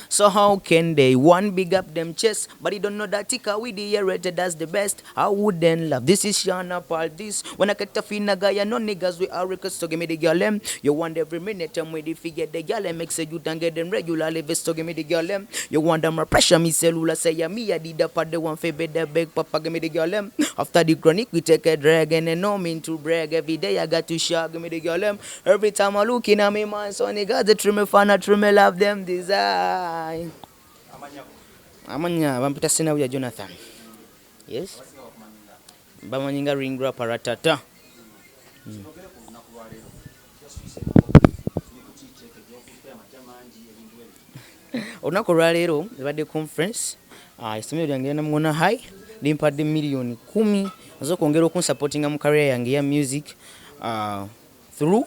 So how can they one big up them chest, but he don't know that Tika we the rated as the best? I wouldn't love this is Shana Paul this. When I get to Fina guy, no niggas we are records, so give me the girl them. You want every minute and we the figure the girl them make say you don't get them regularly. So give me the girl them. You want them pressure me cellular say yeah me I did the part the one for the big papa give me the girl them. After the chronic we take a drag and then no mean to brag every day I got to shag give me the girl them. Every time I look in at me man so niggas they trim me fan I trim me love them design. Amanya bampita Senawuya Jonathan. Yes. Bamanyi nga ring rapper ratata. Olunaku olwaleero ebadde conference, essomero lyange Namugona High limpadde 10 million ez'okwongera okunsupportinga mu career yange eya music through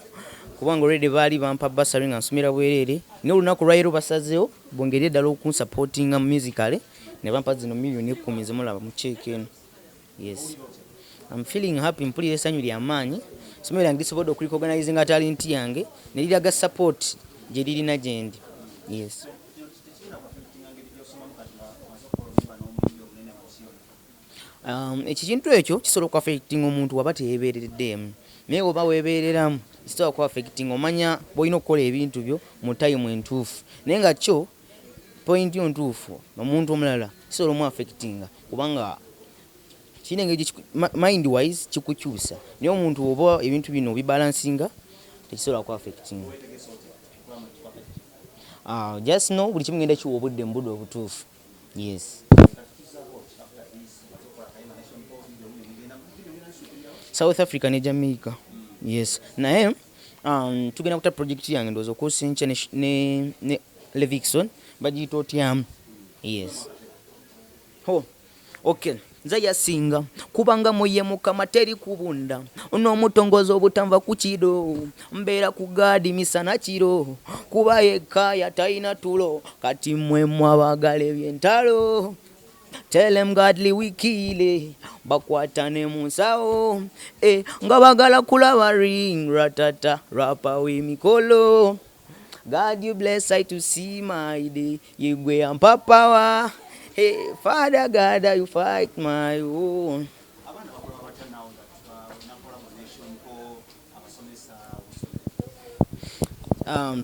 kubanga already baali bampa bursary nga nsomera bwereere, naye olunaku olwaleero basazeewo bongere eddala okunsupportinga musically ne bampa zino 10 million zemulaba mu cheque eno. Yes. I'm feeling happy, mpulira essanyu lyamaanyi. Essomero lyange lisobodde okurecognizinga talent yange ne liraga support gye lirina gye ndi. Yes. Ekintu ekyo kisobola okuaffectinga omuntu waba teyeebeereddemu, naye oba weebeereramu kisobola kuaffectinga, omanya bw'olina okukola ebintu byo mu time entuufu, naye nga kyo point yo ntuufu, omuntu omulala kisobola omuaffectinga kubanga kirina engeri mind wise kikukyusa, naye omuntu oba ebintu bino obibalansinga tekisobola kuaffectinga. Just know buli kimu ngenda kiwa obudde mu budde obutuufu. Yes. South Africa ne Jamaica. Yes. Naye tugenda kuta project yange ndowooza okuusa enkya ne Levixone bagiyita otyamu. Yes. Oh, okay. Nze yasinga kubanga muye Mukama teri kubunda n'omutongoza obutanva ku kiro mbeera ku gaadi misana kiro kuba yekka yatalina tulo kati mmwe mwabagala ebyentalo. Tell them godly we kill it. Bakwatane mu nsawo eh, nga bagala kulaba ring ratata rapa w'emikolo. God you bless I to see my day yegwe yampa power. Hey, Father God, you fight my own. Abaana bakola batya now that nakola connection ko abasomesa?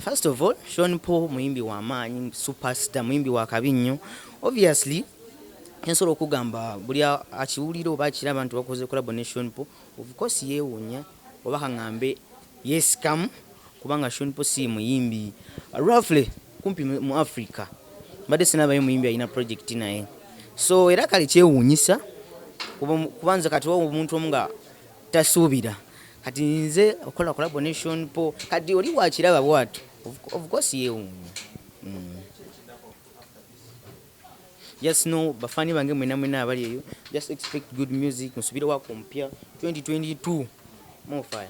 First of all, Sean Paul muyimbi wa maanyi, superstar, muyimbi wa kabi nnyo. Obviously nsobola okugamba buli akiwulira oba akiraba nti bakoze collabo ne Sean Paul, of course yeewuunya oba kaŋŋambe yeesikamu kubanga Sean Paul si muyimbi roughly kumpi mu Africa mbadde sinabayo muyimbi alina project naye, so era kale kyewuunyisa kubanza kati wa omuntu omu nga tasuubira kati nze okola collabo ne Sean Paul, kati oli wakiraba bwatyo of course yeewuunya. Just know bafaani bange mwena mwena abali eyo, just expect good music, musubire wako mpya 2022 more fire.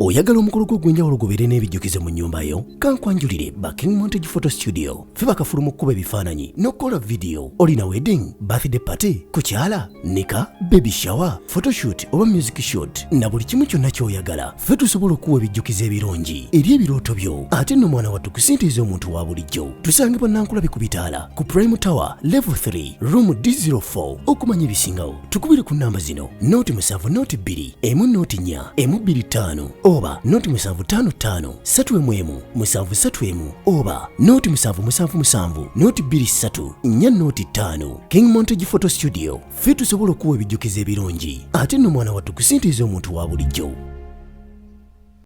Oyagala omukolo gwo ogw'enjawulo gubeere n'ebijjukizo mu nnyumba yo? Kankwanjulire ba King Montage Photo Studio. Ffe bakafulu mu kkuba ebifaananyi n'okukola vidiyo. Olina wedding, birthday party, kukyala, nika, baby shower, photoshoot oba music shoot na buli kimu kyonna ky'oyagala, ffe tusobola okuwa ebijjukizo ebirungi eri ebirooto byo. Ate nno mwana wattu kusintiiza omuntu wa bulijjo. Tusangibwa Nankulabi ku bitaala ku Prime Tower level 3 room D04. Okumanya ebisingawo tukubire ku namba zino: 070 2 1 0 4 1 25 oba 0755 3 1 7 31 oba 0777 023 405. King Montage Photo Studio, ffe tusobola okuwa ebijjukizo ebirungi. Ate nno mwana wattu kusintiiza omuntu wa bulijjo.